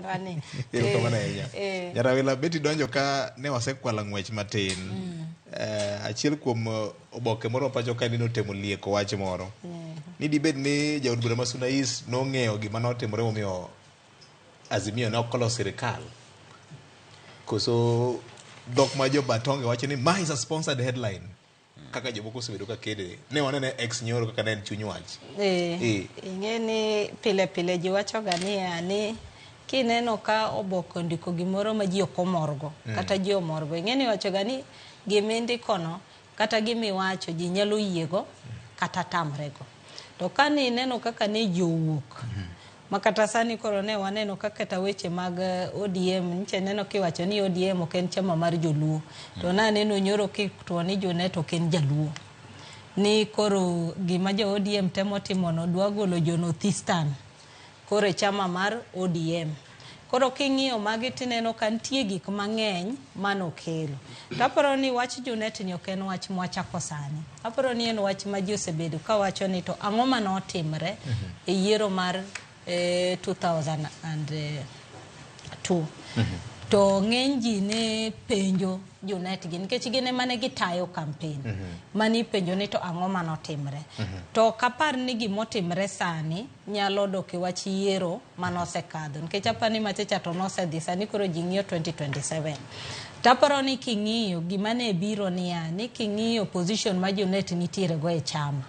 Ayanga ni. Erokamano ahinya. Eh. Nyarawila beti donjo ka ne wasekwalo ng'wech matin. Achiel kuom oboke moro ma pacho ka ni notemo lieko wach moro. Ni dibed ni jaod bura ma Suna East nong'eyo gima notimore momiyo Azimio ne ok oloso sirikal. Koso dhok ma jo Batonge wacho ni ma is a sponsored headline. Kaka jomoko osebedo ka kede. Ne wanene ex nyoro kaka ne en chuny wach. Eh, ing'e ni pile pile ji wachoga niya ni kineno ka oboke ondiko gimoro ma ji ok omorgo kata ji omorgo, ing'e ni iwachoga ni gimindikono kata gimiwacho ji nyalo yiego kata tamrego. To ka nineno kaka ne ji owuok ma kata sani koro ne waneno ka kata weche mag ODM nyicha ineno kiwacho ni ODM ok en chama mar joluo to naneno nyoro kituo ni Junet ok en jaluo ni koro gima jo ODM temo timono dwa golo jo North Eastern koro e chama mar ODM. Koro king'iyo magi tineno ka nitie gik mang'eny manokelo. To aparo ni wach Junet ni ok en wach mwachako sani. Aparo ni en wach ma ji osebedo kawacho ni to ang'o manotimre e yiero mar 2002. To ng'eny ji ne penjo Junet gi nikech gin ema ne gitayo campaign. Mane ipenjo ni to ang'o manotimre. To ok apar ni gimotimre sani nyalo dok e wach yiero manosekadho nikech aparo ni machacha to nosedhi sani koro ji ng'iyo 2027. To aparo ni king'iyo gima ne biro niya ni king'iyo position ma Junet nitiere go e chama.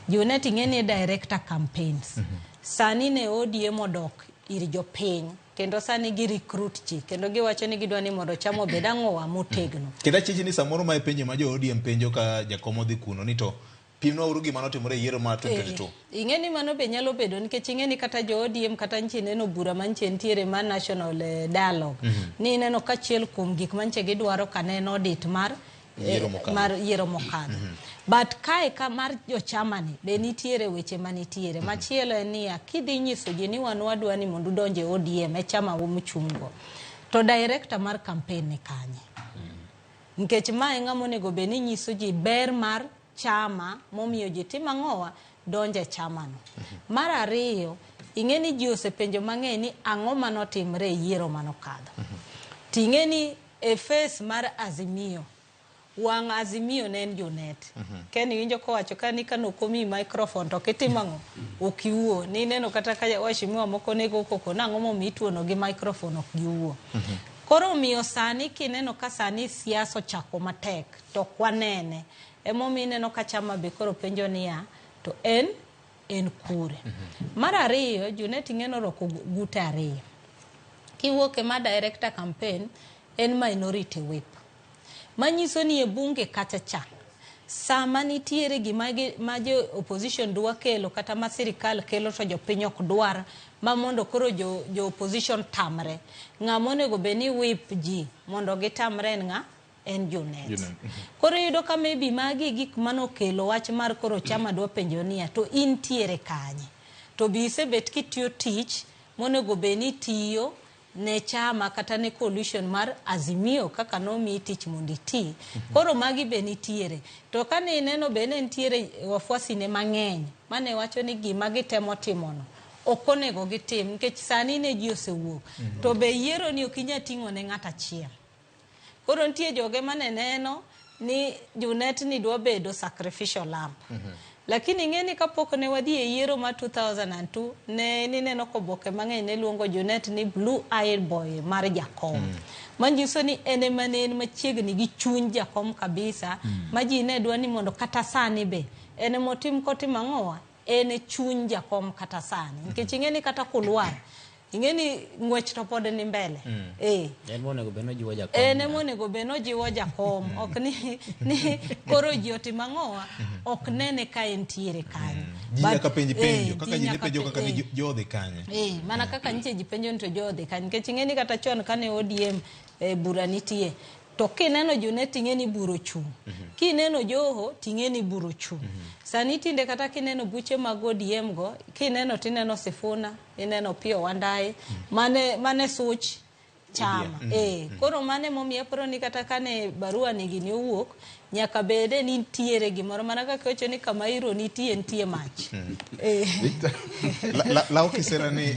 Junet ing'e ni e director campaigns. Sani ne ODM odok ir jopiny kendo sani gi recruit ji kendo giwacho ni gidwa ni mondo chama obed ang'owa motegno. Kendo achichi ni samoro mae penjo ma jo ODM penjo ka jakom odhi kuno ni to pimnwa uru gima notimore e yiero mar 2022. Ing'e ni mano be nyalo bedo nikech ing'e ni kata jo ODM kata nchi neno bura manche nitiere mar national dialogue ni ineno ka achiel kuom gik manche gidwaro ka ne en audit mar Yiero mokadho. mar yiero mokadho. But kae ka mar jochama ni be nitiere weche manitiere. Machielo en niya, kidhi nyiso ji ni wan wadwa ni mondo udonj e ODM e chama muchung' go. To director mar campaign ni kanye? Nikech mae ng'ama onego bed ni nyiso ji ber mar chama momiyo ji timo ang'owa donjo e chamano. Mar ariyo, ing'e ni ji osepenjo mang'eny ni ang'o manotimre e yiero manokadho. Ting'e ni e face mar Azimio, wang' Azimio ne en Junet. Ken iwinjo kowacho ka ni kanokomiyi microphone to ok itim ang'o? Ok iwuo. Nineno kata ka waheshimiwa moko ne go koko nang'o momiyo ituono gi microphone ok giwuo. Koro omiyo sani kineno ka sani siasa ochako matek to ok wanene. Emomiyo ineno ka chama be koro penjo niya to en kure. Mar ariyo, Junet ing'e norwako gute ariyo. Kiwuok e ma director campaign, en minority whip. Manyiso ni e bunge kacha cha, sama nitiere gima ma jo opposition dwa kelo kata ma sirikal kelo to jopiny ok dwar ma mondo koro jo opposition tamre. Ng'ama onego bed ni whip ji mondo gitamre en ng'a? En Junet. Koro iyudo ka maybe magi gik manokelo wach mar koro chama dwa penjo niya to intiere kanye? To be isebet kitiyo tich monego bed ni itiyo ne chama kata ne coalition mar Azimio kaka nomiyi tich mondo iti. Koro magi be nitiere. To kane ineno be ne nitiere wafuasi ne mang'eny mane wacho ni gima gitemo timono ok onego gitim nikech sani ne ji osewuok. To be yiero ni ok inyal ting'o ne ng'ato achiel. Koro nitie joge mane neno ni Junet ni dwa bedo sacrificial lamb. Lakini ing'e ni kapok ne wadhi e yiero mar 2002 ne nineno koboke mang'eny ne luongo Junet ni blue eyed boy mar Jakom. Manyiso ni en ema ne en machiegni gi chuny Jakom kabisa ma ji ne dwa ni mondo kata sani be en emotim kotimo ang'owa en e chuny Jakom kata sani. Nikech ing'e ni kata kulwar ing'e ni ng'wech to pod ni mbele. En monego bed ni ojiwo Jakom. En emonego bed ni ojiwo Jakom. Ok ni koro ji otimo ang'owa ok nene ka entiere kanyo. Ji nyaka penj penjo kaka ji ne penjo kaka ni jo odhi kanye. Mana kaka nyiche ji penjo ni to jo odhi kanye. Nikech ing'e ni kata chon kane ODM bura nitie to kineno Junet ting'e ni bura ochung'. Kineno Joho ting'e ni bura ochung'. Sani tinde kata kineno buche mag ODM go kineno tineno Sifuna, ineno Opiyo Wandayi, mane such chama. Koro mane momiyo aparo ni kata kane barua ni gini owuok nyaka bede ni nitiere gimoro mana kaka iwacho ni kama iro nitie nitie mach. Law kisera ni